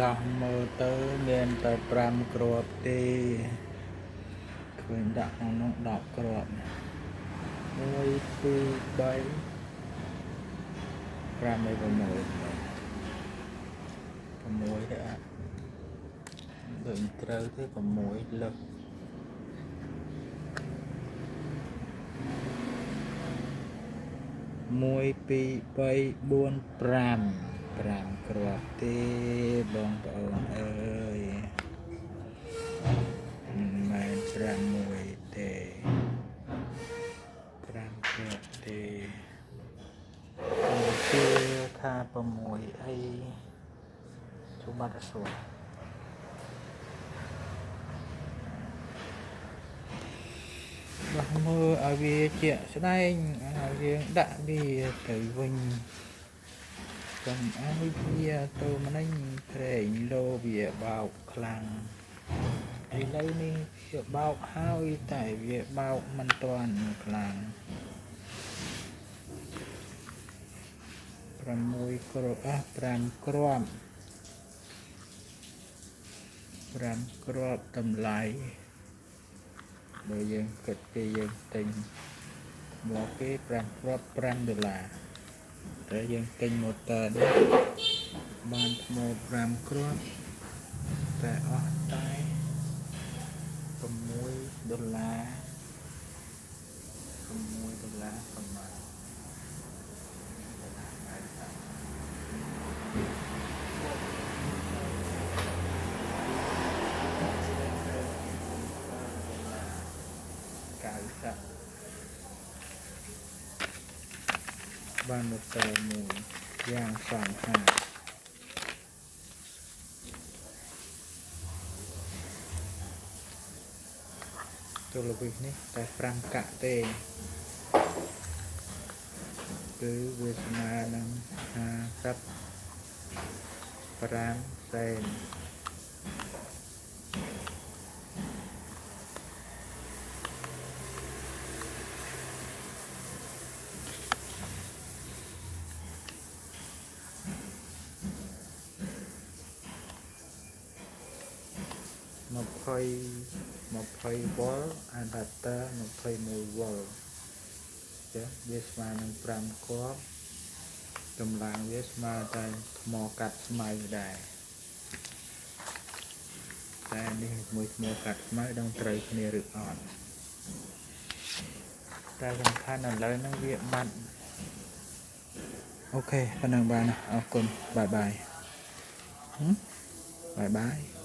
ដោះមើលទៅមានតែ5គ្រាប់ទេឃើញដាក់ក្នុងនោះ10គ្រាប់1 2 3 5 6 6ទេអត់ដូចត្រូវទេ6លើស1 2 3 4 5 5គ្រាប់ទេបងប្អូនអើយមិនមែន6ទេ5គ្រាប់ទេជឿថា6អីជុំបាត់អសួរដោះមើលឲ្យវាជាក់ស្ដែងឲ្យយើងដាក់វាទៅវិញកុំឲ្យវាទៅម្នេញក្រែងលោវាបោកខ្លាំងឥឡូវនេះវាបោកហើយតែវាបោកមិនទាន់ខ្លាំង6គ្រាប់5គ្រាប់5គ្រាប់តម្លៃបើយើងគិតគេយើងទិញមកគេ5គ្រាប់5ដុល្លារតែយើងទិញម៉ូទ័រនេះបានថ្ម5គ្រាប់តែអស់តែ6ដុល្លារ6ដុល្លារប្រមាណ90បានម៉ូទ័រមួយយ៉ាងសំខាន់ទូលវិសនេះតែ5កាក់ទេគឺវាស្មើនឹង55សេន20វ៉ុល adapter 21វ៉ុលចាវាស្មើនឹង5គ្រាប់កម្លាំងវាស្មើតែថ្មកាត់ស្មៅដែរតែនេះមួយថ្មកាត់ស្មៅដឹងត្រូវគ្នាឬអត់តែសំខាន់ឥឡូវហ្នឹងវាបាត់អូខេប៉ុណ្ណឹងបានអរគុណបាយបាយបាយបាយ។